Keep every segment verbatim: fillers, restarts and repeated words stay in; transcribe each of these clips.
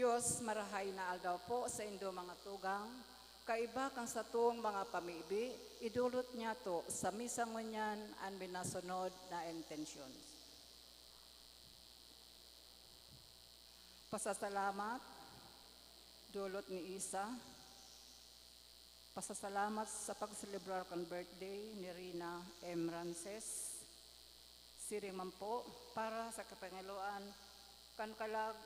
Diyos, marahay na aldaw po sa indo mga tugang. Kaiba kan satong mga pamibi, idulot niyato sa misa ngunyan an minasunod na intensyon. Pasasalamat, dulot ni Isa. Pasasalamat sa pagselebrar kan birthday ni Rina M. Rances. Siring man po, para sa kapangiloan kan kalag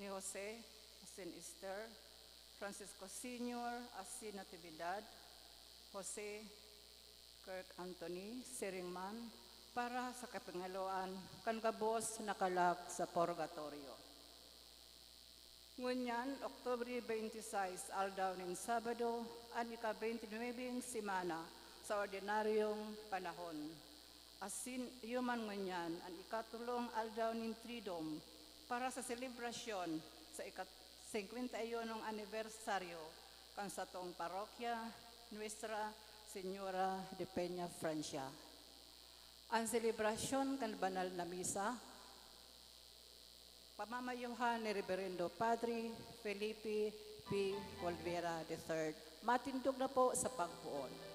ni Jose asin Esther, Francisco Senior asin Natividad, Jose Kirk Anthony, siring man, para sa kapangiloan kan gabos na kalag sa purgatorio. Ngunyan, Oktubre twenty-six, aldaw nin Sabado, an ika-twenty-nuebeng semana sa ordinaryong panahon. Asin, iyo man ngunyan an ikatolong aldaw nin Triduum para sa selebrasyon sa ika-singkwenta y unong anibersaryo kan satong parokya, Nuestra Señora de Peña Francia. An selebrasyon kan banal na misa, pamamayuhan ni Reberendo Padre Felipe P. Olvera the third. Matindog na po sa pagpoon.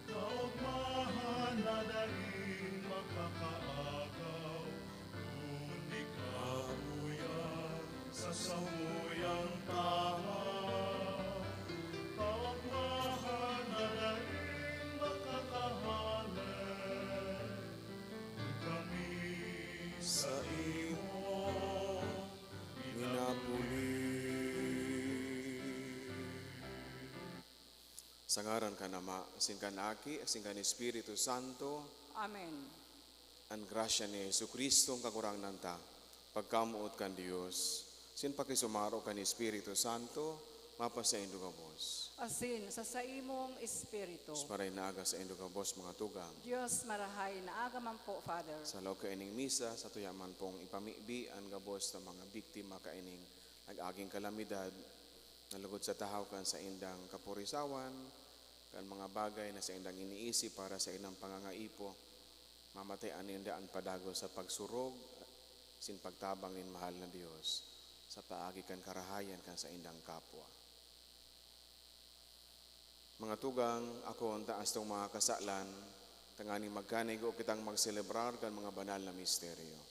Kaogmahan na daing makakaagaw, kundi kabuyan sa samuyang tahaw. Kaogmahan na daing makakahale, kami saimo minapuli. Sa ngaran kan Ama, asin kan Aki, asin kan Espiritu Santo. Amen. An grasya ni Jesu-Cristo, an Kagurangnan ta, pagkamoot kan Dios, asin pakisumaro kan Espiritu Santo, mapasaindo gabos. Asin sa saimong espiritu. Mas maray na aga saindo gabos, mga tugang. Dios, marahay na aga man po, Father. Sa laog kaining misa, satuya man pong ipamibi an gabos na mga biktima kaining nag-aging kalamidad, na lugod sa tahaw kan saindang kapurisawan, kan mga bagay na saindang iniisip para sa saindang pangangaipo, mamatayan ninda an padagos sa pagsurog sin pagtabang nin mahal na Dios sa paagi kan karahayan kan saindang kapwa. Mga tugang, ako an taas tong mga kasalan, tanganing magkanigo kitang magselebrar kan mga banal na misteryo.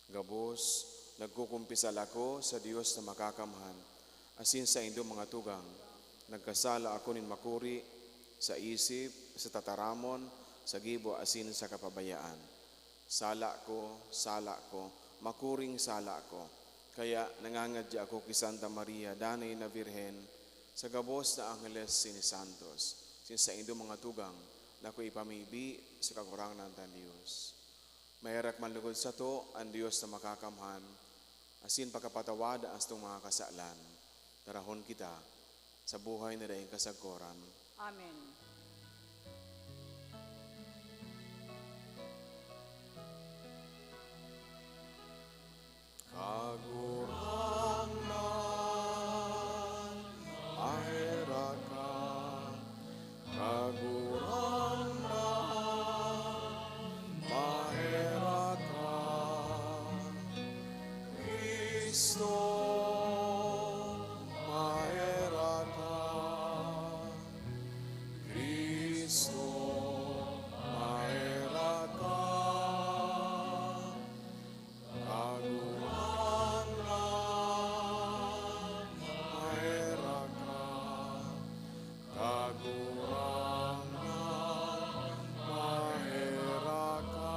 Gabos, nagkukumpisal ako sa Dios na Makakamhan, asin saindo, mga tugang, nagkasala ako nin makuri, sa isip, sa tataramon, sa gibo, asin sa kapabayaan. Sala ko, sala ko, makuring sala ko. Kaya nangangadya ako ki Santa Maria, danay na Birhen, sa gabos na angheles asin santos, asin saindo, mga tugang, na ako ipamibi sa Kagurangnan tang Dios. Maherak man lugod sato an Dios na Makakamhan, asin pakapatawad an satong mga kasalan. Darahon kita sa buhay na daing kasagkoran. Amen. Kagurangnan, maherak ka. Kagurangnan, maherak ka. Cristo, maherak ka. Cristo, maherak ka. Kagurangnan, maherak ka. Kagurangnan, maherak ka.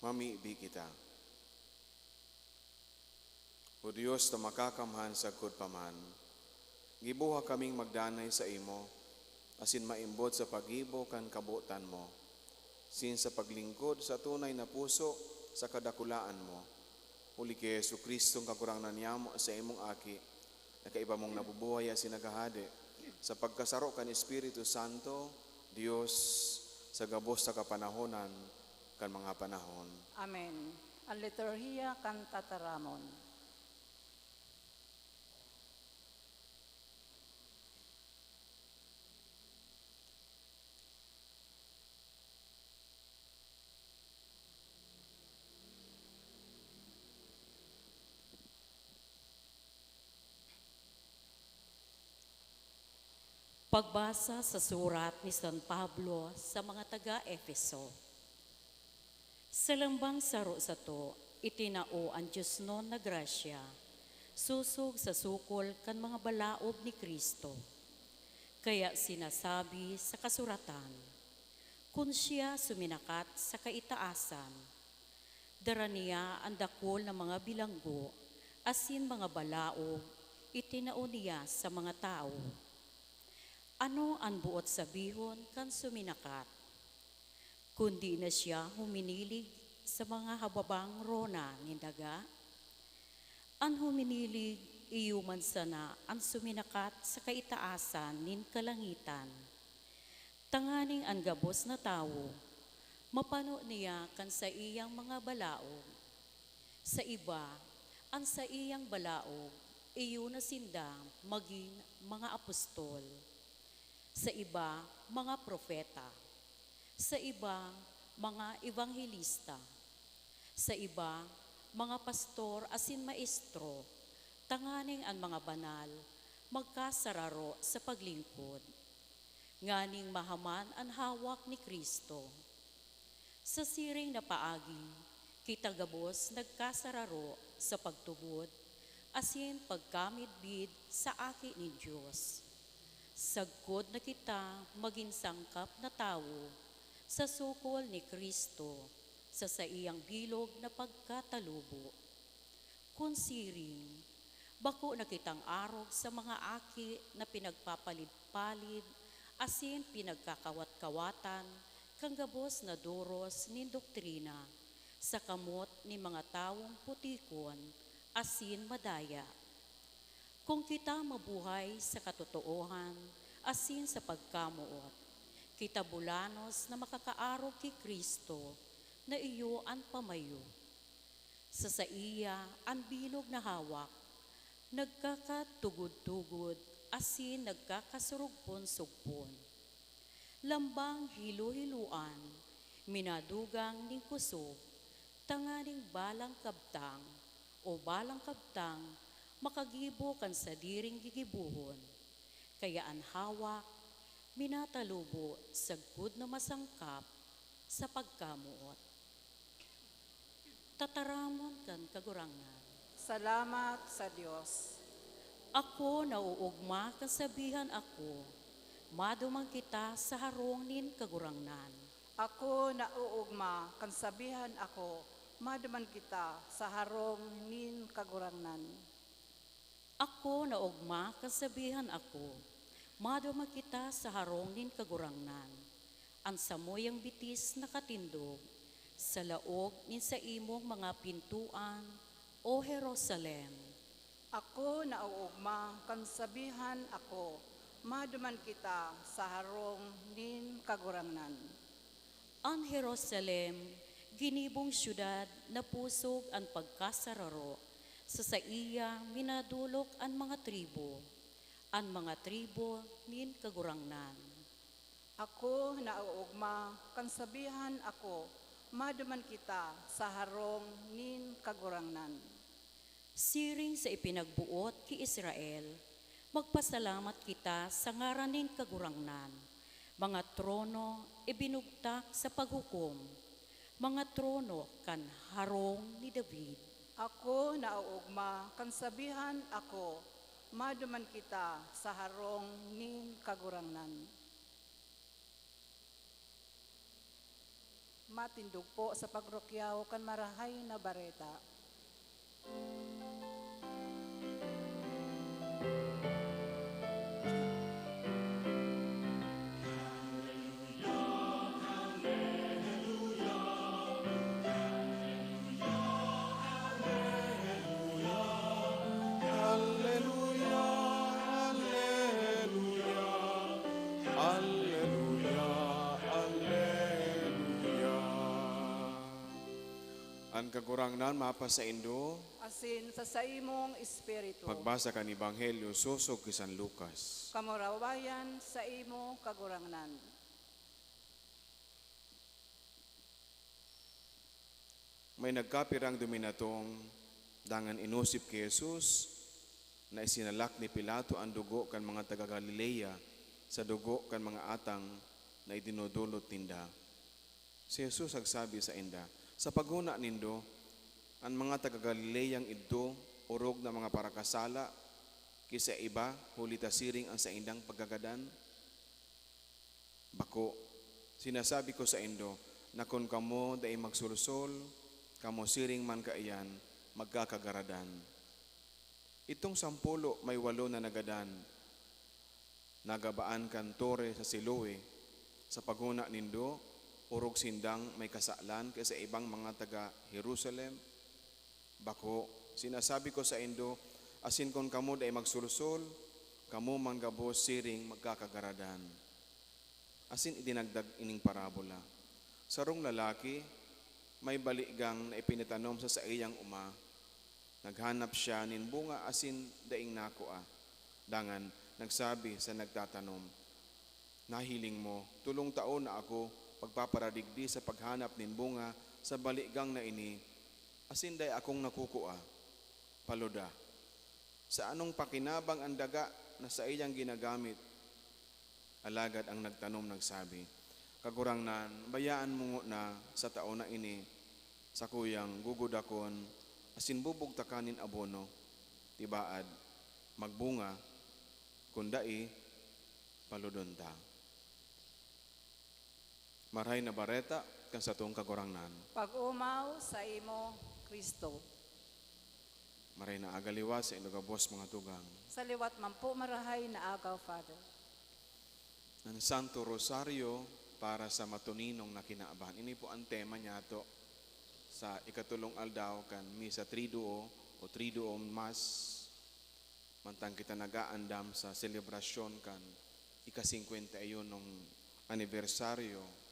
Mamibi kita. O Dios na Makakamhan sagkod pa man, giboha kaming magdanay saimo, asin maimbod sa paggibo kan kabotan mo, asin sa paglingkod sa tunay na puso sa kadakulaan mo. Huli ki Jesu-Cristong Kagurangnan niyamo, saimong Aki, na kaiba mong nabubuhay asin naghahade, sa pagkasaro kan Espiritu Santo, Dios, sa gabos na kapanahonan kan mga panahon. Amen. An liturhiya kan tataramon. Pagbasa sa surat ni San Pablo sa mga taga-Efeso. Sa lambang saro sato, itinao an diosnon na grasya, sosog sa sukol kan mga balaog ni Cristo. Kaya sinasabi sa kasuratan, "Kun siya suminakat sa kaitaasan, dara niya an dakul na mga bilanggo asin mga balaog itinao niya sa mga tawo." Ano an boot sabihon kan suminakat? Kundi na siya huminilig sa mga hababang rona nin daga? An huminilig iyo man sana an suminakat sa kaitaasan nin kalangitan, tanganing an gabos na tawo mapano niya kan saiyang mga balaog. Sa iba, an saiyang balaog, iyo na sinda magin mga apostol. Sa iba, mga propeta. Sa iba, mga ebanghelista. Sa iba, mga pastor asin maestro, tanganing an mga banal magkasararo sa paglingkod, nganing mahaman an hawak ni Cristo. Sa siring na paagi, kita gabos nagkasararo sa pagtubod asin pagkamidbid sa Aki nin Dios. Sagkod na kita magin sangkap na tawo sa sukol ni Cristo sa saiyang bilog na pagkatalubo. Kun siring, bako na kitang arog sa mga aki na pinagpapalid-palid asin pinagkakawat-kawatan kan gabos na doros nin doktrina sa kamot nin mga tawong putikon asin madaya. Kun kita mabuhay sa katotoohan asin sa pagkamoot, kita bulanos na makakaarog ki Cristo na iyo an pamayo. Sa saiya an bilog na hawak, nagkakatugod-tugod asin nagkakasurugpon-sugpon. Lambang hilo-hiloan, minadugang nin kosog, tanganing balang kabtang o balang kabtang makagibo kan sadiring gigibohon. Kaya an hawak minatalubo sagkod na masangkap sa pagkamoot. Tataramon kan Kagurangnan. Salamat sa Dios. Ako naoogma kan sabihan ako, maduman kita sa harong nin Kagurangnan. Ako naoogma kan sabihan ako, maduman kita sa harong nin Kagurangnan. Ako naogma kan sabihan ako, maduman kita sa harong nin Kagurangnan, an samuyang bitis na katindog, sa laog nin saimong mga pintoan, O Jerusalem. Ako naoogma kan sabihan ako, maduman kita sa harong nin Kagurangnan. An Jerusalem, ginibong syudad na pusog an pagkasararo, sa saiya minadolok an mga tribu, an mga tribu nin Kagurangnan. Ako naoogma kan sabihan ako, maduman kita sa harong nin Kagurangnan. Siring sa ipinagboot ki Israel, magpasalamat kita sa ngaran nin Kagurangnan, mga trono ibinugtak sa paghukom, mga trono kan harong ni David. Ako naoogma kan sabihan ako, maduman kita sa harong nin Kagurangnan. Matindog po sa pagrukyaw kan Marahay na Bareta. Aleluya, aleluya, aleluya. An Kagurangnan mapasaindo. Asin sa saimong espiritu. Pagbasa kan Ebanghelyo sosog ki San Lucas. Kamurawayan saimo, Kagurangnan. May nagkapirang duminatong, dangan inosip ki Jesus na isinalak ni Pilato an dugo kan mga taga Galilea sa dugo kan mga atang na idinodolot ninda. Si Jesus nagsabi sainda, "Sa paghona nindo, an mga taga Galileang idto orog na mga parakasala ki sa iba, huli ta siring an saindang pagkagadan? Bako. Sinasabi ko saindo na kun kamo dai magsolsol, kamo siring man kaiyan magkakagaradan. Itong sampolo may walo na nagadan, nagabaan kan tore sa Siloe. Sa paghona nindo, orog sindang may kasalan ki sa ibang mga taga Jerusalem? Bako. Sinasabi ko saindo, asin kun kamo dai magsolsol, kamo man gabos siring magkakagaradan." Asin idinagdag ining parabola, "Sarong lalaki may baligang na ipinatanom sa saiyang oma. Naghanap siya nin bunga asin daing nakua. Dangan nagsabi sa nagtatanom, 'Nahiling mo, tolong taon na ako pagpaparadigdi sa paghanap nin bunga sa baligang na ini, asin dai akong nakukua. Paluda. Sa anong pakinabang an daga na saiyang ginagamit?' Alagad ang nagtanom nagsabi, 'Kagurangnan, bayaan mo ngona sa taon na ini, sakuyang gugudakon asin bubugtakan nin abono. Tibaad, magbunga, kun dai, paludon ta.'" Marahay na Bareta kan satong Kagurangnan. Pag-omaw saimo, Cristo. Marahay na aga liwat saindo gabos, mga tugang. Sa liwat man po, marahay na aga, Father. An Santo Rosario para sa matuninong na kinaban. Ini po an tema niyato sa ikatolong aldaw kan Misa Triduo o Triduum Mass. Mantang kita nag-aandam sa selebrasyon kan ika-singkwenta y unong anibersaryo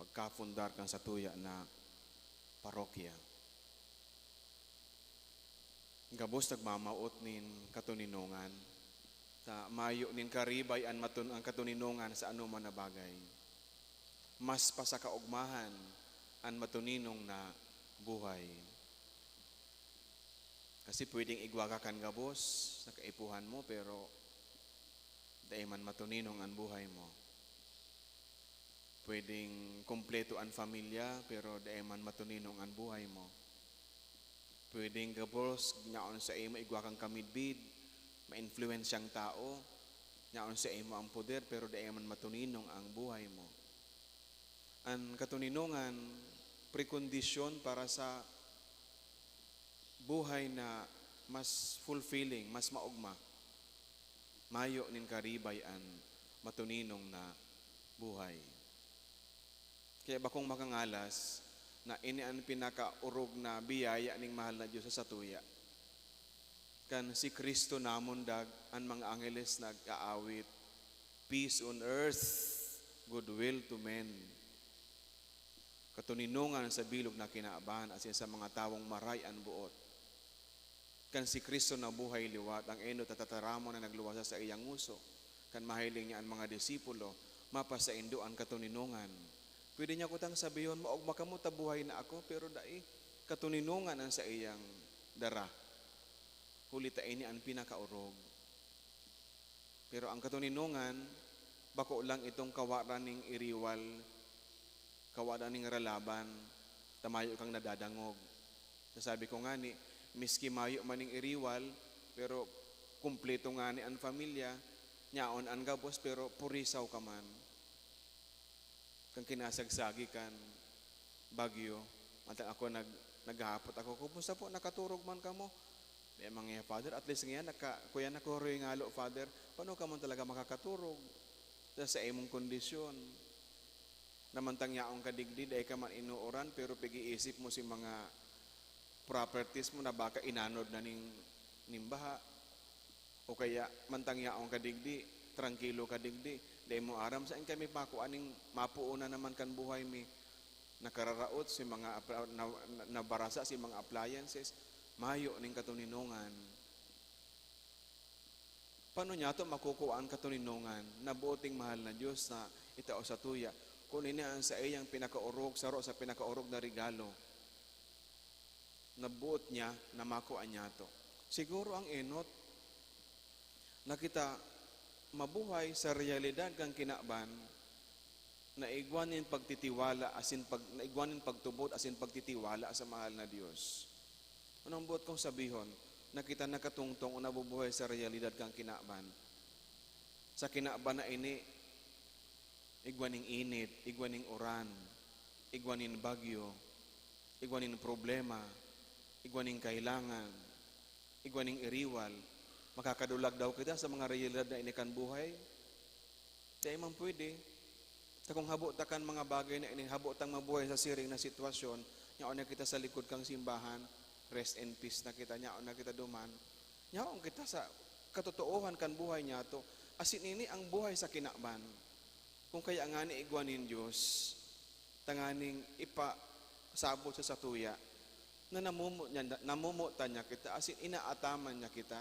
pagkapundar kan satuya na parokya. Gabos nagmamawot nin katoninongan, ta mayo nin karibay an matun-, an katoninongan sa anoman na bagay. Mas pa sa kaogmahan an matuninong na buhay. Kasi pwedeng igwa ka kan gabos na kaipuhan mo, pero dai man matuninong an buhay mo. Pwedeng kompleto an pamilya, pero dai man matuninong an buhay mo. Pwedeng gabos, nyaon saimo, igwa kang kamidbid, maimpluwensyang tao, nyaon saimo ang poder, pero dai man matuninong ang buhay mo. An katuninongan, prekondisyon para sa buhay na mas fulfilling, mas maogma. Mayo nin karibay an matuninong na buhay. Kaya bakong makangalas na ini an pinakaorog na biyaya ning mahal na Dios sa satuya. Kan si Cristo namundag, an mga angheles nag-aawit, "Peace on earth, goodwill to men." Katoninongan sa bilog na kinaban asin sa mga tawong maray an boot. Kan si Cristo nabuhay liwat, ang enot na tataramon na nagluwas sa saiyang ngoso. Kan mahiling niya an mga disipulo, mapasaindo an katoninongan. Pwede niya kutang sabihon, "Maogma kamo ta buhay na ako," pero dai. Katoninongan an saiyang dara. Huli ta ini an pinakaorog. Pero ang katoninongan, bako lang itong kawaran ning iriwal, kawaran ning ralaban, ta mayo kang nadadangog. Sasabi ko ngani, miski mayo man ning iriwal, pero kumpleto ngani an pamilya, nyaon an gabos, pero purisaw ka man. Kan kinasagsagi kan bagyo, mantang ako nag-, naghahapot ako, "Kumusta po? Nakaturog man kamo?" "Dai man ngaya, Father. At least ngayan, naka-, kuya, nakuroy ngalo, Father." Paano ka man talaga makakaturog sa, sa imong kondisyon? Na mantang yaon ka digdi, dai ka man inuuran, pero pag-iisip mo si mga properties mo na baka inanod na ning, ning baha. O kaya, mantang yaon ka digdi, trangkilo ka digdi, dai mo aram saen ka mi pakua ning mapuonan naman kan buhay mi. Nakararaot si mga apla-, na, na, nabarasa si mga appliances, mayo ning katoninongan. Paano niyato makukua an katoninongan na boot ning mahal na Dios na itao satuya, kun ini an saiyang pinakaorog, saro sa pinakaorog na regalo na boot niya na makua niyato? Siguro ang enot na kita mabuhay sa reyalidad kan kinaban na igwa nin pagtitiwala asin pag-, na igwa nin pagtubod asin pagtitiwala sa mahal na Dios. Anong boot kong sabihon? Na kita nakatungtong o nabubuhay sa reyalidad kan kinaban. Sa kinaban na ini, igwa ning init, igwa ning uran, igwa nin bagyo, igwa nin problema, igwa nin kailangan, igwa ning iriwal. Makakadulag daw kita sa mga reyalidad na ini kan buhay? Dai man pwede. Ta kung habo ta kan mga bagay na ini, habo tang mabuhay sa siring na sitwasyon, yaon na kita sa likod kan simbahan, rest in peace na kita, yaon na kita duman. Yaon kita sa katotoohan kan buhay niyato. Asin ini ang buhay sa kinaban. Kung kaya ngani igwa nin Dios, tanganing ipasabot sa satuya na namomo-, niya, namomotan niya kita, asin inaataman niya kita,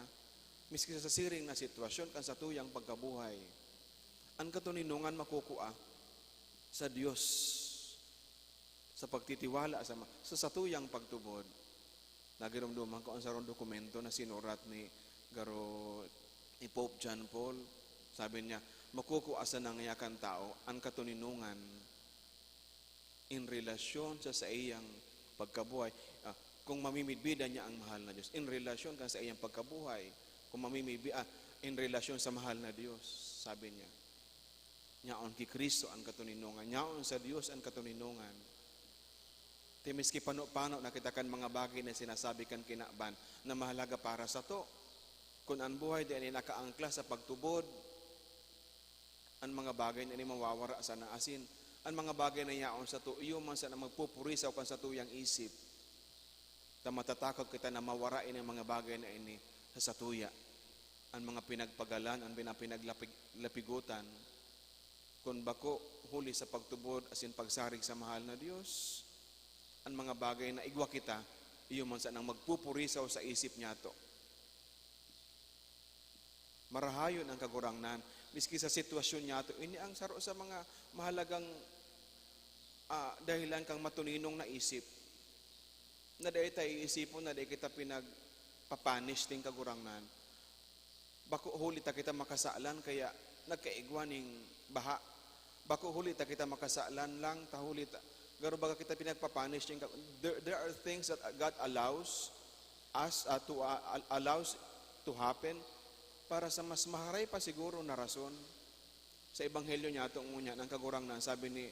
miski sa siring na sitwasyon kan satuyang pagkabuhay. An katoninongan makukua sa Dios, sa pagtitiwala sa ma-, sa satuyang pagtubod. Nagiromdoman ko an sarong dokumento na sinurat ni garo, ni Pope John Paul. Sabi niya, "Makukua sana ngaya kan tawo an katoninongan in relasyon sa saiyang pagkabuhay." Ah, kung mamimidbidan niya ang mahal na Dios, in relasyon kan saiyang pagkabuhay, kung mamimidbi-, ah, in relasyon sa mahal na Dios, sabi niya. Nyaon ki Cristo an katoninongan, nyaon sa Dios an katoninongan. Ti miski pano-pano na kita kan mga bagay na sinasabi kan kinaban na mahalaga para sato. Kun an buhay dai na nakaangkla sa pagtubod, an mga bagay na ini mawawara sana, asin an mga bagay na yaon sato, iyo man sana magpupurisaw kan satuyang isip. Ta matatakot kita na mawara ini mga bagay na ini sa satuya. An mga pinagpagalan, an pina-, pinaglapig-, lapigotan, kun bako huli sa pagtubod asin pagsarig sa mahal na Dios, an mga bagay na igwa kita, iyo man sanang magpupurisaw sa isip niyato. Marahayon an Kagurangnan, miski sa sitwasyon niyato. Ini ang saro sa mga mahalagang, ah, dahilan kan matuninong na isip, na dai ta iisipon na dai kita pinagpa-punish nin Kagurangnan. Bako huli ta kita makasalan, kaya nagkaigwa nin baha. Bako huli ta kita makasalan lang, ta huli ta, garo baga kita pinagpa-punish nin Ka-, there, there are things that God allows us, ah, to, ah, al-, allows to happen para sa mas maharay pa siguro na rason. Sa ebanghelyo niyato ngunyan, an Kagurangnan, sabi ni,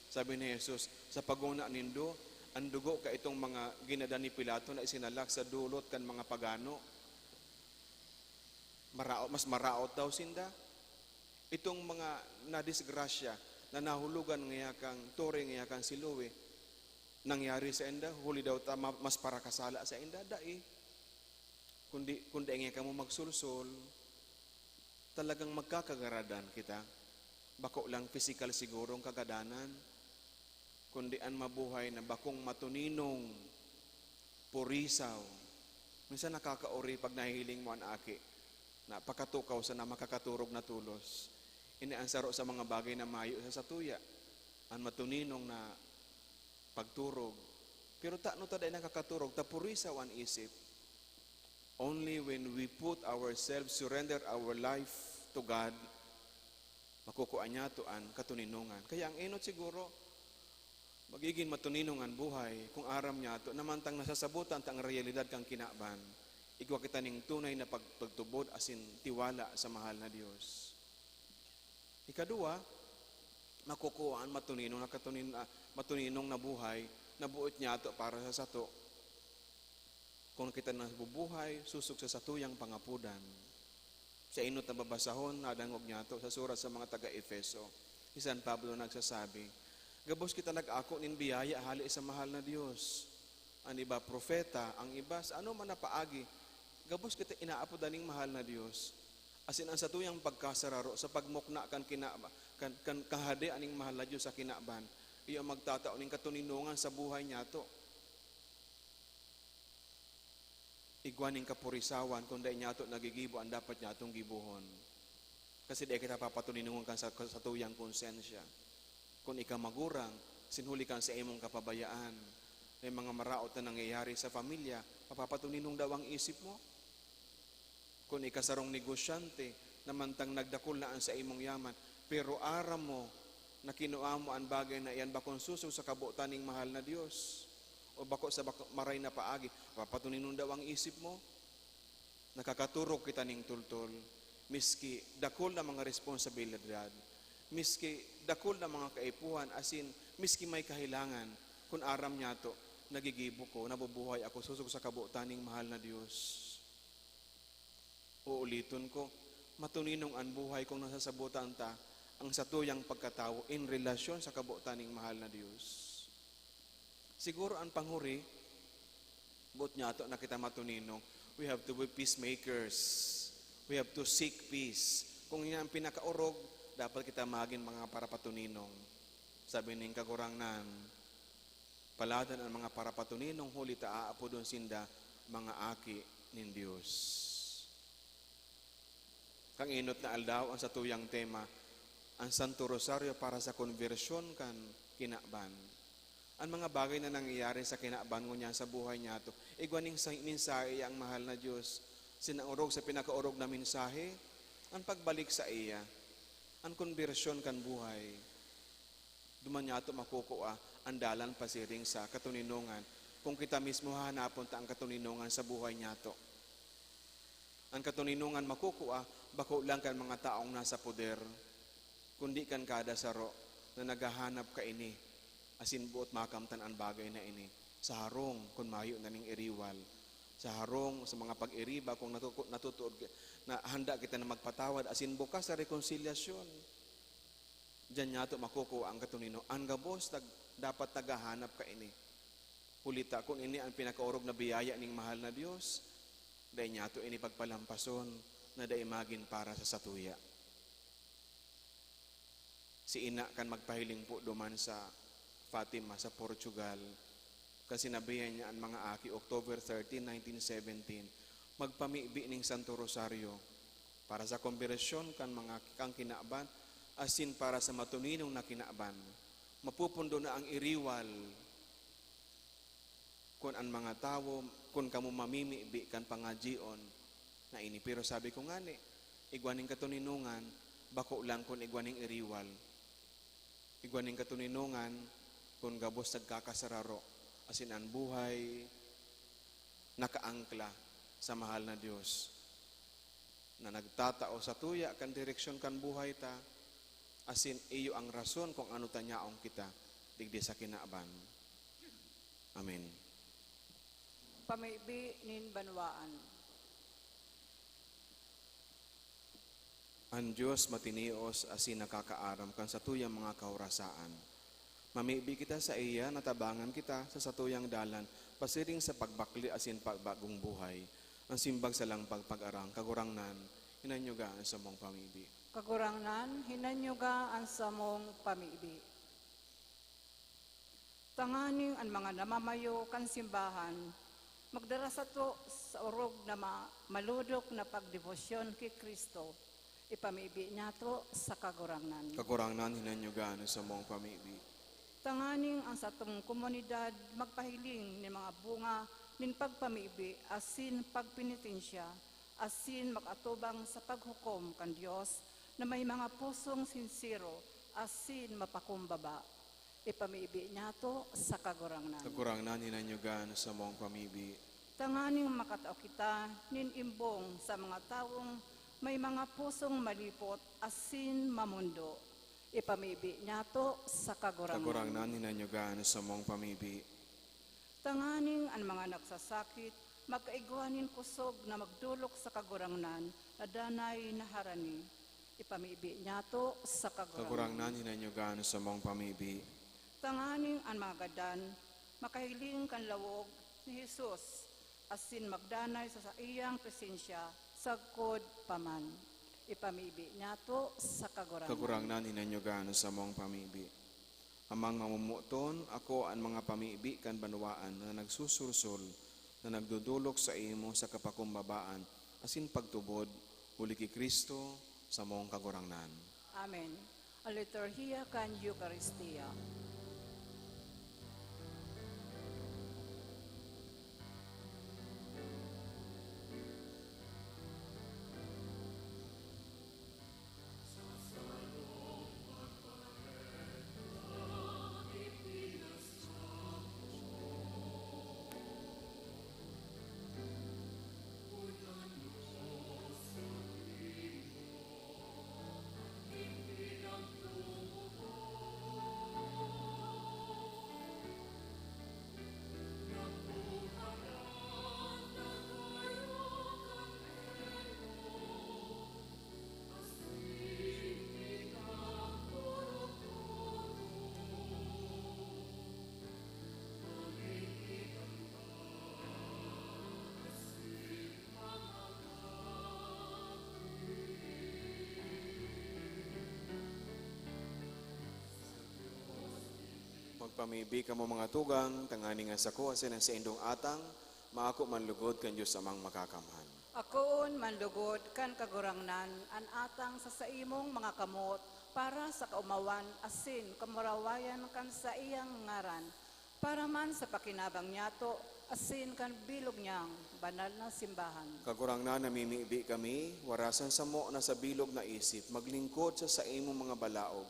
sabi ni Jesus, "Sa pagnguna nindo, an dugo kaitong mga ginadan ni Pilato na isinalak sa dulot kan mga pagano, maraot, mas maraot daw sinda." Itong mga nadisgrasya na nahulogan ngaya kan Torre, ngaya kan Siloe, nangyari sainda, huli daw ta ma-, mas parakasala sainda? Dai. Kundi, kun dai ngaya kamo magsolsol, talagang magkakagaradan kita. Bako lang pisikal siguro an kagadanan, kundi an mabuhay na bakong matuninong, purisaw. Minsan nakakaori pag nahihiling mo an aki na pakatukaw sana makakaturog na tolos. Ini an saro sa mga bagay na mayo sa satuya, an matuninong na pagturog. Pero tano ta dai nakakaturog, ta purisaw an isip. Only when we put ourselves, surrender our life to God, makukua niyato an katoninongan. Kaya ang enot siguro, magigin matoninong an buhay kung aram niyato na mantang nasasabotan ta an reyalidad kan kinaban, igwa kita nin tunay na pag-, pagtubod asin tiwala sa mahal na Dios. Ikaduwa, makukua an matoninong na katonin-, ah, matoninong na buhay na boot niyato para sa sato. Kun kita nabubuhay sosog sa satuyang pangapodan. Sa enot na babasahon, nadangog niyato sa surat sa mga taga-Efeso, si San Pablo nagsasabi, "Gabos kita nag-ako nin biyaya hale sa mahal na Dios. An iba, propeta, ang iba, sa anoman na paagi, gabos kita inaapodan nin mahal na Dios." Asin an satuyang pagkasararo sa pagmukna kan kina-, kan, kan Kahadean nin mahal na Dios sa kinaban, Iyo magtatao nin katoninongan sa buhay niyato. Igwa nin kapurisawan kun dai niyato nagigibo an dapat niyatong gibohon. Kasi dai kita papatoninongon kan sa, sa tuyang konsensya. Kun ika magurang, sinhuli kan sa imong kapabayaan, may mga maraot na nangyayari sa pamilya, mapapatoninong daw ang isip mo? Kun ika sarong negosyante na mantang nagdakul na an saimong yaman, pero aram mo na kinua mo an bagay na iyan bakong sosog sa kabotan ning mahal na Dios, o bako sa bako, maray na paagi, papatoninong daw ang isip mo? Nakakaturog kita ning tultol, miski dakul na mga responsabilidad, miski dakul na mga kaipuhan, asin miski may kahilangan, kun aram niyato, nagigibo ko, nabubuhay ako sosog sa kabotan ning mahal na Dios. Uuliton ko, matoninong an buhay kung nasasabotan ta ang satuyang pagkatawo in relasyon sa kabotan ning mahal na Dios. Siguro an panghuri, boot niyato na kita matoninong, we have to be peacemakers. We have to seek peace. Kung yan ang pinakaorog, dapat kita magin mga parapatoninong. Sabi ning Kagurangnan, "Paladan an mga parapatoninong, huli ta aapodon sinda mga aki nin Dios." Kan enot na aldaw, ang satuyang tema, ang Santo Rosario para sa konbersyon kan kinaban. An mga bagay na nangyayari sa kinaban ngunyan sa buhay niyato, igwa ning sa-, mensahe iya ang mahal na Dios. Sinaorog sa pinakaorog na mensahe, an pagbalik sa iya, an konbersyon kan buhay. Duman niyato makukua an dalan pasiring sa katoninongan, kung kita mismo hahanapon ta an katoninongan sa buhay niyato. An katoninongan makukua bako lang kan mga taong nasa poder, kundi kan kada saro na naghahanap kaini, asin boot makamtan an bagay na ini sa harong kun mayo na ning iriwal, sa harong sa mga pag-iriba kung natutu-, natutuod ki-, na handa kita na magpatawad asin bukas sa rekonsilyasyon. Diyan niyato makukua an katoninongan. An gabos nag-, dapat naghahanap kaini. Huli ta, kun ini an pinakaorog na biyaya ning mahal na Dios, dai niyato ini pagpalampason na dai magin para sa satuya. Si ina kan magpahiling po duman sa Fatima, sa Portugal, kan sinabihan niya an mga aki, October thirteen, nineteen seventeen, magpamibi ning Santo Rosario para sa kombersyon kan mga, kan kinaban, asin para sa matoninong na kinaban. Mapupundo na ang iriwal kun an mga tawo, kun kamo mamimibi kan pangadyion na ini. Pero sabi ko ngani, igwa nin katoninongan, bako lang kun igwa nin iriwal. Igwa nin katoninongan kun gabos nagkakasararo, asin an buhay nakaangkla sa mahal na Dios, na nagtatao satuya kan direksyon kan buhay ta, asin iyo ang rason kung ano ta nyaong kita digdi sa kinaban. Amen. Pamibi nin banwaan. An Dios matinios asin nakakaaram kan satuyang mga kahorasaan. Mamibi kita sa iya na tabangan kita sa satuyang dalan pasiring sa pagbakle asin pagbagong buhay. An simbag sa lang pagpag-arang, Kagurangnan, hinanyuga an samong pamibi. Kagurangnan, hinanyuga an samong pamibi. Tanganing an mga namamayo kan simbahan magdara sato sa orog na ma-, malodok na pagdebosyon ki Cristo, ipamibi niyato sa Kagurangnan. Kagurangnan, hinanyuga an samong pamibi. Tanganing an satong komunidad magpahiling nin mga bunga nin pagpamibi asin pagpenitensya, asin mag-atubang sa paghukom kan Dios na may mga pusong sinsero asin mapakumbaba. Ipamibi niyato sa Kagurangnan. Kagurangnan, hinanyuga an samong pamibi. Tanganing makatao kita nin imbong sa mga tawong may mga pusong malipot asin mamondo. Ipamibi niyato sa Kagurangnan. Kagurangnan, hinanyuga an samong pamibi. Tanganing an mga nagsasakit makaigwa nin kosog na magdolok sa Kagurangnan na danay na harani. Ipamibi niyato sa Kagurangnan. Kagurangnan, hinanyuga an samong pamibi. Tanganing an mga gadan makahiling kan lawog ni Jesus asin magdanay sa saiyang presensya sagkod pa man. Ipamibi niyato sa Kagurangnan. Kagurangnan, hinanyuga an samong pamibi. Amang Mamomoton, ako an mga pamibi kan banwaan na nagsusursol, na nagdodolok saimo sa kapakumbabaan asin pagtubod, huli ki Cristo, samong Kagurangnan. Amen. An liturhiya kan Eukaristia. Magpamibi kamo, mga tugang, tanganing an sako asin an saindong atang maako man lugod kan Dios Amang Makakamhan. Akoon man lugod kan Kagurangnan an atang sa saimong mga kamot para sa kaomawan asin kamurawayan kan saiyang ngaran, para man sa pakinabang niyato asin kan bilog niyang banal na simbahan. Kagurangnan, namimibi kami, warasan samo na sa bilog na isip, maglingkod sa saimong mga balaog,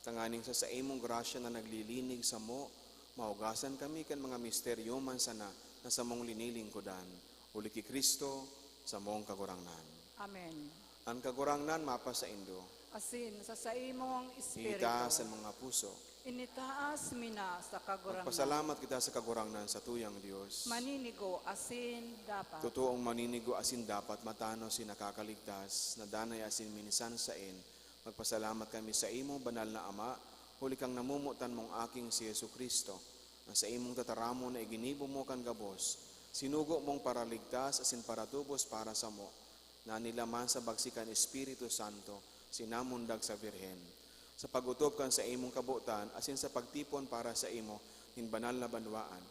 tanganing sa saimong grasya na naglilinig samo, mahugasan kami kan mga misteryo man sana na samong linilingkodan, huli ki Cristo, samong Kagurangnan. Amen. An Kagurangnan mapasaindo. Asin sa saimong espiritu. Iitaas an mga puso. Initaas mi na sa Kagurangnan. Magpasalamat kita sa Kagurangnan, satuyang Dios. Maninigo asin dapat. Totoong maninigo asin dapat, matanos si nakakaligtas, na danay asin minsan saen. Magpasalamat kami saimo, Banal na Ama, huli kan namomotan mong Aking si Jesu-Cristo, na saimong tataramon na iginibo mo kan gabos, sinugo mong paraligtas asin paratubos para samo, na nilaman sa bagsi kan Espiritu Santo, sinamundag sa Birhen. Sa pag-otob kan saimong kabotan asin sa pagtipon para saimo nin banal na banwaan,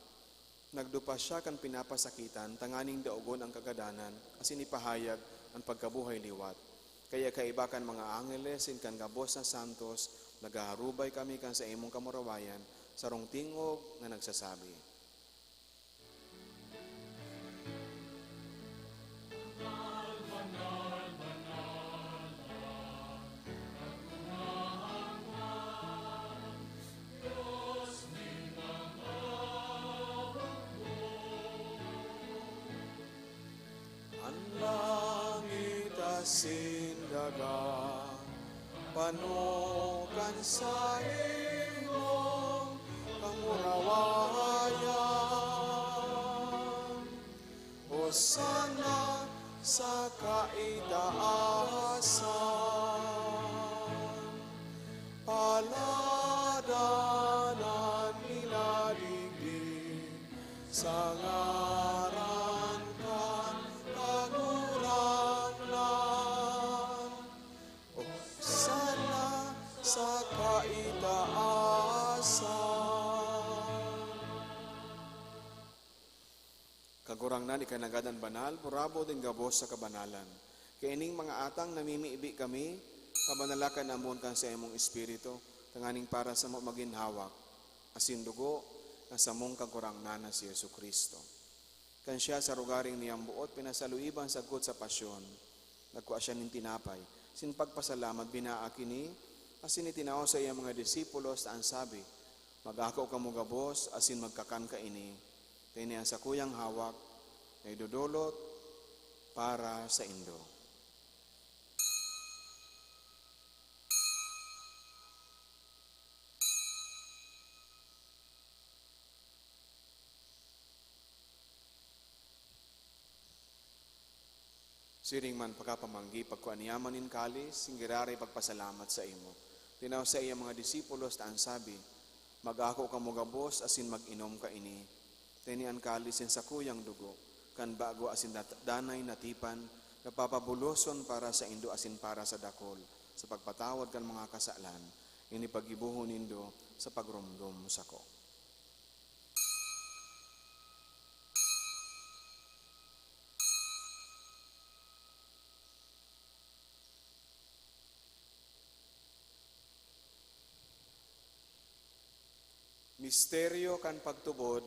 nagdupa siya kan pinapasakitan tanganing daogon an kagadanan asin ipahayag an pagkabuhay liwat. Kaya kaiba kan mga angeles asin kan gabos na santos, naghaharubay kami kan saimong kamurawayan, sarong tingog na nagsasabi, An langit asin daga, pano kan saimong kamurawayan. Hosana sa kaitaasan. Paladan an minadigdi sa ngaran kan Kagurangnan. Hosana sa kaitaasan. Kagurangnan, ika nanggad an banal, burabod nin gabos sa kabanalan. Kaining mga atang namimibi kami, pabanala kan ambon kan saimong Espiritu, tanganing para samo magin hawak, asin dugo kan samong Kagurangnan na si Jesu-Cristo. Kan siya sa rogaring niyang boot pinasaluiban sagkod sa pasyon, nagkua siya nin tinapay, sin pagpasalamat, binaak ini, asin itinao sa iyang mga disipulos ta an sabi, "Mag-ako kamo gabos asin magkakan kaini, ta ini an sakuyang hawak na idodolot para saindo." Siring man pakapamanggi, pagkua niya man nin kalis, nin giraray pagpasalamat saimo, tinao sa iyang mga disipulos ta an sabi, "Mag-ako kamo gabos asin mag-inom kaini, ta ini an kalis nin sakuyang dugo kan bago asin dat-, danay na tipan na papabuloson para saindo asin para sa dakul sa pagpatawad kan mga kasalan. Ini paggibohon nindo sa pagromdom sako. Misteryo kan pagtubod.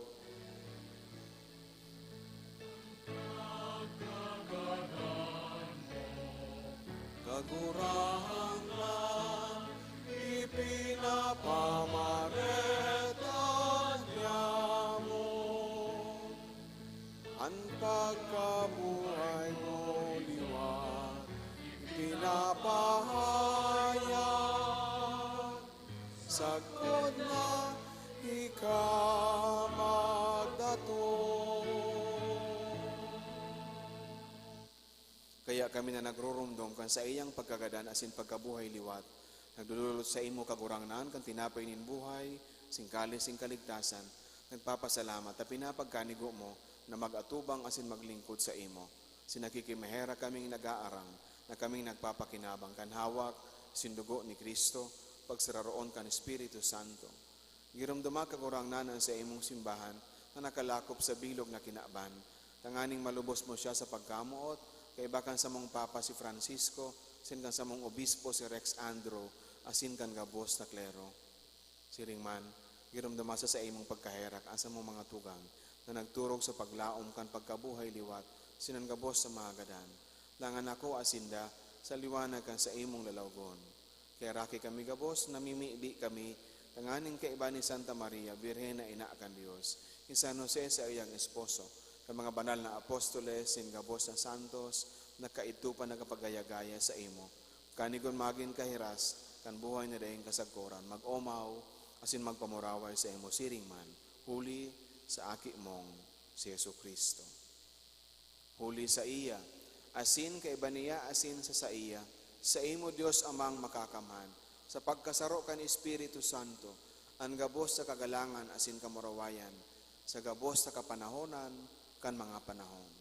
Kagurangnan, ipinapamareta niamo an pagkabuhay mo liwat, ipinapahayag sagkod na ika magdatong. Kaya kami na nagrurumdom kan saiyang pagkagadan asin pagkabuhay liwat, nagdodolot saimo, Kagurangnan, kan tinapay nin buhay, sing kalis nin kaligtasan, nagpapasalamat ta pinapagkanigo mo na mag-atubang asin maglingkod saimo. Asin nakikimaherak kaming nag-aarang na kaming nagpapakinabang kan hawak asin dugo ni Cristo, pagsararoon kan Espiritu Santo. Giromdoma, Kagurangnan, an saimong simbahan na nakalakop sa bilog na kinaban, tanganing malubos mo siya sa pagkamoot, kaiba kan samong Papa si Francisco, asin kan samong Obispo si Rex Andrew, asin kan gabos na klero. Siring man, giromdoma sa saimong pagkaherak an samong mga tugang na nagturog sa paglaom kan pagkabuhay liwat asin an gabos na mga gadan. Dangan akoa sinda sa liwanag kan saimong lalawgon. Kaheraki kami gabos, namimibi kami tanganing kaiba ni Santa Maria, Birhen na Ina kan Dios, ni San Jose, saiyang esposo, kan mga banal na apostoles, nin gabos na santos na kaidto pa nagkapagaya-gaya saimo, kanigon magin kahiras kan buhay na daing kasagkoran, mag-omaw asin magpamuraway saimo siring man, huli sa Aki mong si Jesu-Cristo. Huli saiya, asin kaiba niya asin sa saiya, saimo, Dios Amang Makakamhan, sa pagkasaro kan Espiritu Santo, an gabos na kagalangan asin kamurawayan, sa gabos na kapanahonan kan mga panahon.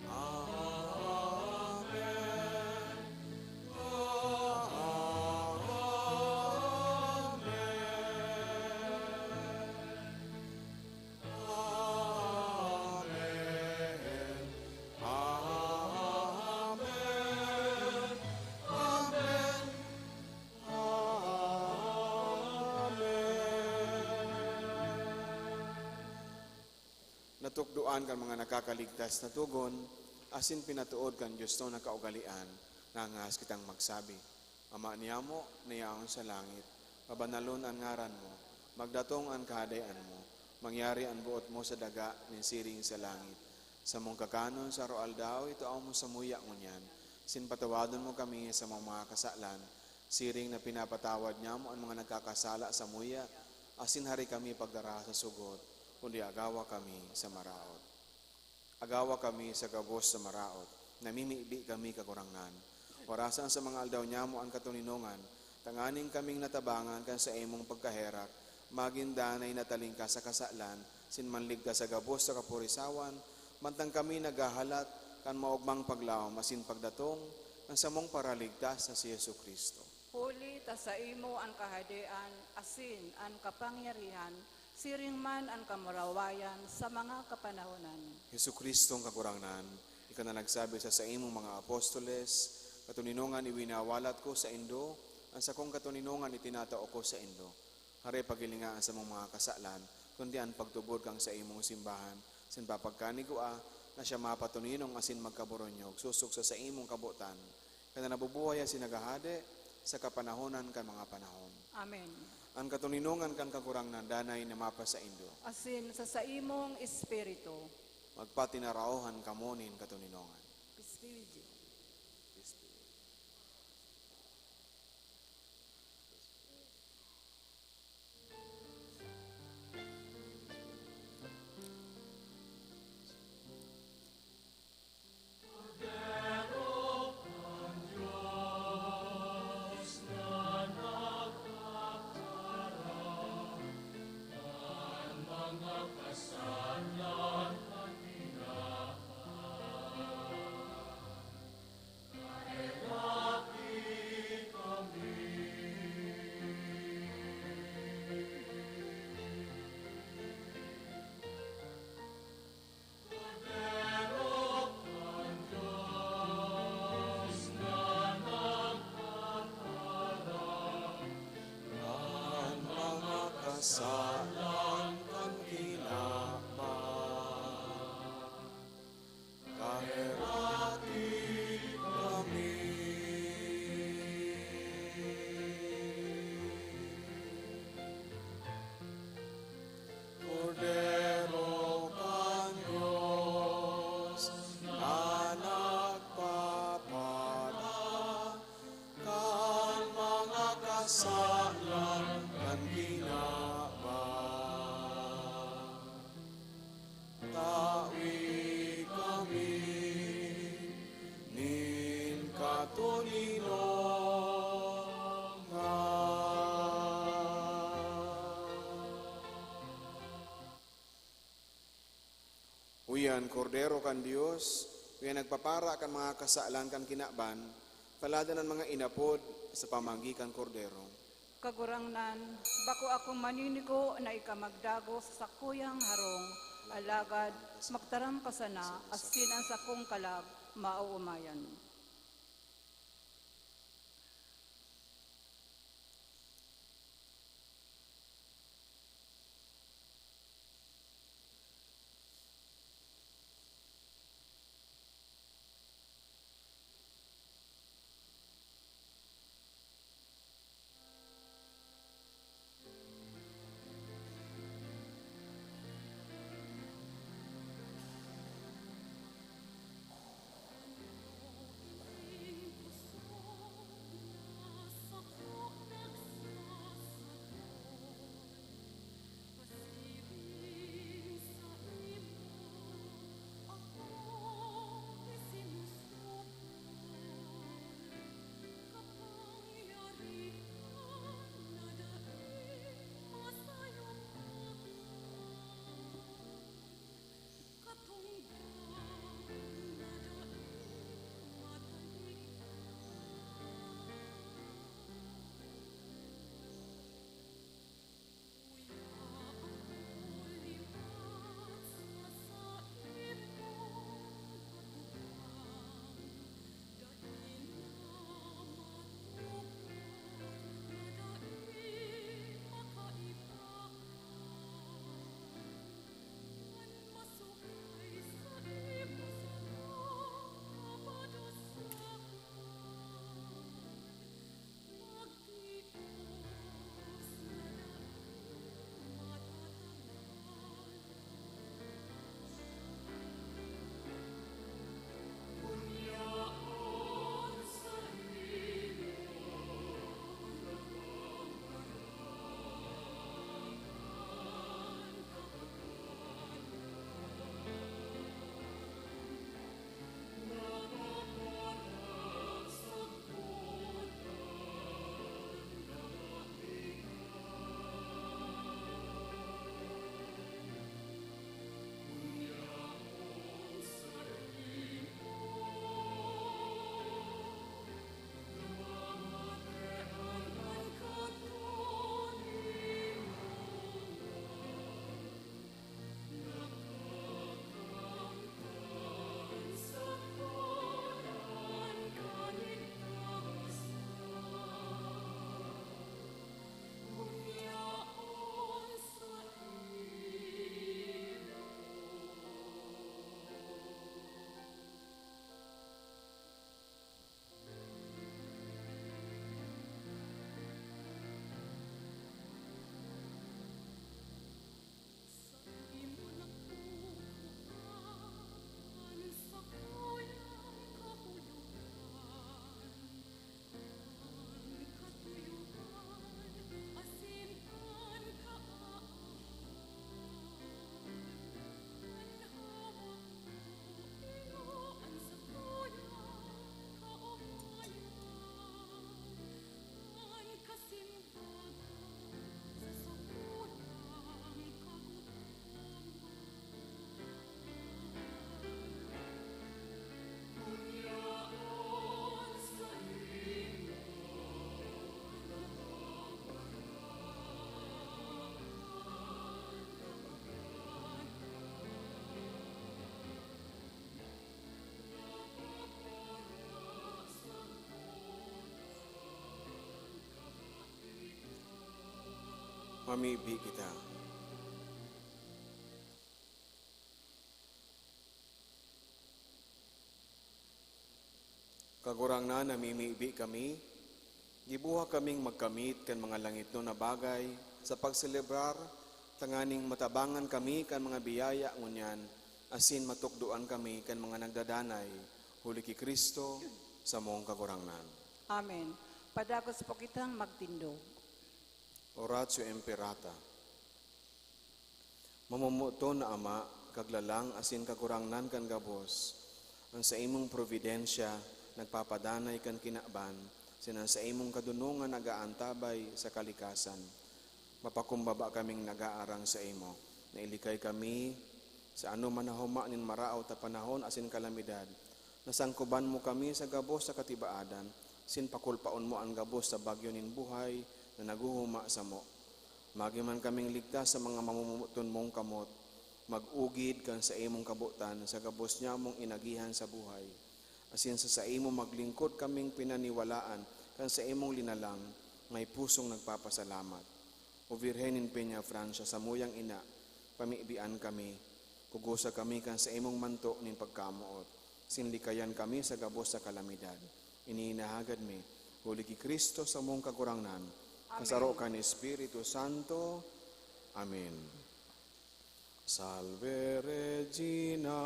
Amen. Natukdoan kan mga nakakaligtas na togon, asin pinatood kan diosnon na kaugalean, nangangahas kitang magsabi, Ama niamo na yaon sa langit, pabanalon an ngaran mo, magdatong an Kahadean mo, mangyari an boot mo sa daga nin siring sa langit. Samong kakanon sa aroaldaw itua mo samuya ngunyan, asin patawadon mo kami sa mga kasalan, siring na pinapatawad niamo an mga nagkakasala samuya, asin hari kami pagdara sa sugot, kundi agawa kami sa maraot. Agawa kami sa gabos sa maraot, namimibi kami, Kagurangnan. Orasan sa mga aldaw niamo an katoninongan, tanganing kaming natabangan kan saimong pagkaherak, magin danay na talingkas sa kasalan, asin manligtas sa gabos sa kapurisawan, mantang kami naghahalat kan maogmang paglaom asin pagdatong kan samong Paraligtas na si Jesu-Cristo. Huli ta saimo an kahadean asin an kapangyarihan, siring man an kamurawayan sa mga kapanahonan. Jesu-Cristong Kagurangnan, ika na nagsabi sa saimong mga apostoles, "Katoninongan iwinawalat ko saindo, an sakong katoninongan itinatao ko saindo." Hare, paghilinga an samong mga kasalan, kundi an pagtubod kan saimong simbahan, asin papagkanigua na siya mapatoninong asin magkaboronyog sosog sa saimong kabotan, ka na nabubuhay asin naghahade sa kapanahonan kan mga panahon. Amen. An katoninongan kan Kagurangnan danay na mapasaindo. Asin sa saimong espiritu. Magpatinaraohan kamo nin katoninongan. Espiritu. Salan kan kinaban, tawi kami nin katoninongan. Uyan, Kordero kan Dios, uyan nagpapara kan mga kasalan kan kinaban, paladan an mga inapod sa pamagi kan Kordero. Kagurangnan, bako akong maninigo na ika magdagos sa sakuyang harong, alagad magtaram ka sana, asin an sakong kalag maoomayan. Mamibi kita. Kagurangnan, namimibi kami, gibuha kaming magkamit kan mga langitnon na bagay sa pagselebrar, tanganing matabangan kami kan mga biyaya ngunyan, asin matukdoan kami kan mga nagdadanay, huli ki Cristo, samong Kagurangnan. Amen. Padagos po kitang magtindog. Oratio Imperata. Mamomoton na Ama, Kaglalang asin Kagurangnan kan gabos, an saimong providensya nagpapadanay kan kinaban, asin an saimong kadonongan nag-aantabay sa kalikasan. Mapakumbaba kaming nag-aarang saimo, na ilikay kami sa anoman na homa nin maraot na panahon asin kalamidad. Nasangkoban mo kami sa gabos na katibaadan, asin pakulpaon mo an gabos na bagyo nin buhay na naghuhuma samo. Magi man kaming ligtas sa mga mamomoton mong kamot, mag-ugid kan saimong kabotan sa gabos nyamong inagihan sa buhay, asin sa saimo maglingkod kaming pinaniwalaan kan saimong linalang, may pusong nagpapasalamat. O Birhen nin Peña Francia, samuyang ina, pamibian kami, kugosa kami kan saimong manto nin pagkamoot, asin likayan kami sa gabos na kalamidad. Ini inahagad mi, huli ki Cristo samong Kagurangnan, Amen. Kasaro kan Espiritu Santo. Amen. Salve Regina,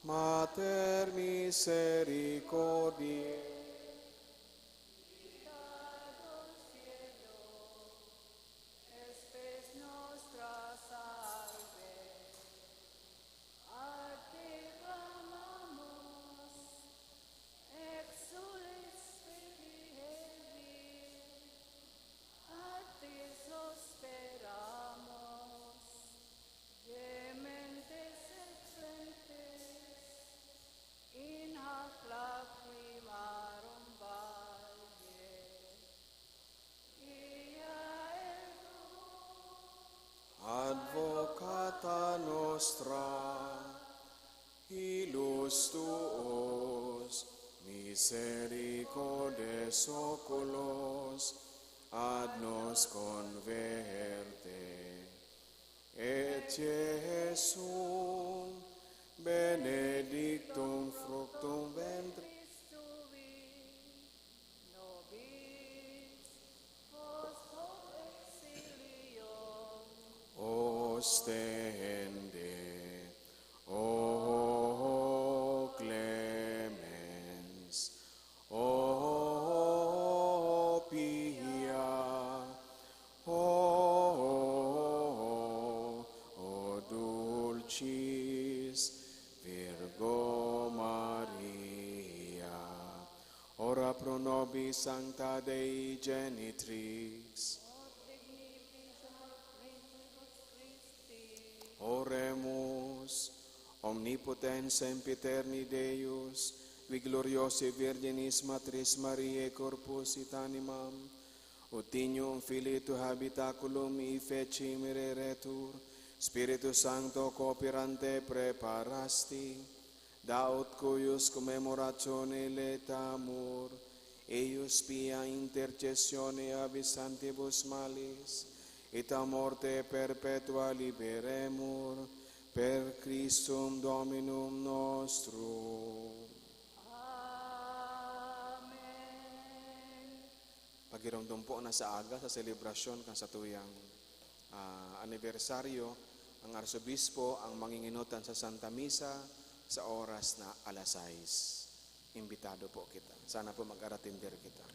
Mater Misericordiae. Spes nostra salve, a te clamamos, exsules specli Hevi, a te susperamus, gementes et flentes, in hac lacrimarum valle. Advocata nostra, ilus tuus, misericordes oculos, ad nos converte. Et Iesum, benedictum fructum ventris tui, nobis, post hoc exilium, ostende. O Clemens, O Pia, O, O Dulcis Virgo Maria, ora pro nobis Sancta Dei Genitrix. Oremus. Omnipotens sempiterni Deus, qui gloriosae Virginis Matris Mariae corpus et animam, ut Ignum Filii Tuae habitaculum ificimir eretur, Spiritu Sancto cooperante praeparasti, da ut cuius commemoratione laetamur, eius pia intercessione abis santibus malis, et a morte perpetua liberemur, per Christum Dominum nostrum. Amen. Pagiromdom po na sa aga sa selebrasyon kan satuyang, ah, anibersaryo, ang Arsobispo ang manginginutan sa Santa Misa sa oras na alas sais. Imbitado po kita. Sana po mag-aratender kita.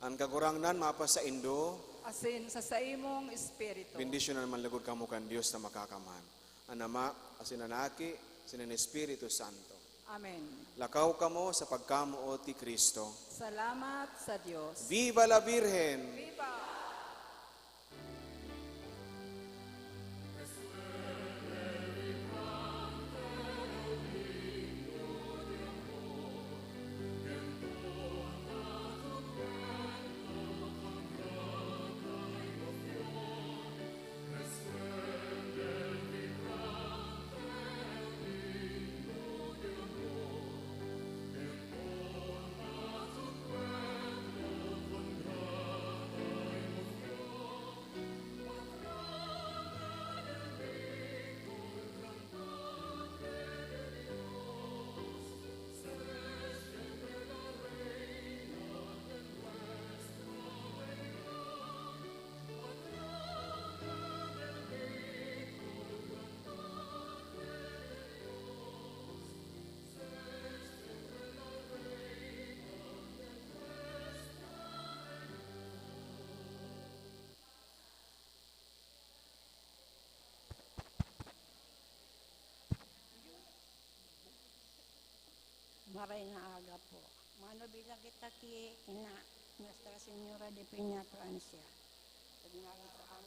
An Kagurangnan mapasaindo. Asin sa saimong espiritu. Bendisyonan man lugod kamo kan Dios na Makakamhan, an Ama, asin an Aki, asin an Espiritu Santo. Amen. Lakaw kamo sa pagkamoot ki Cristo. Salamat sa Dios. Viva la Virgen! Viva! Maray na aga po. Manubila kita ki Ina, Nuestra Señora de Peña Francia. Sa ngalan ko ang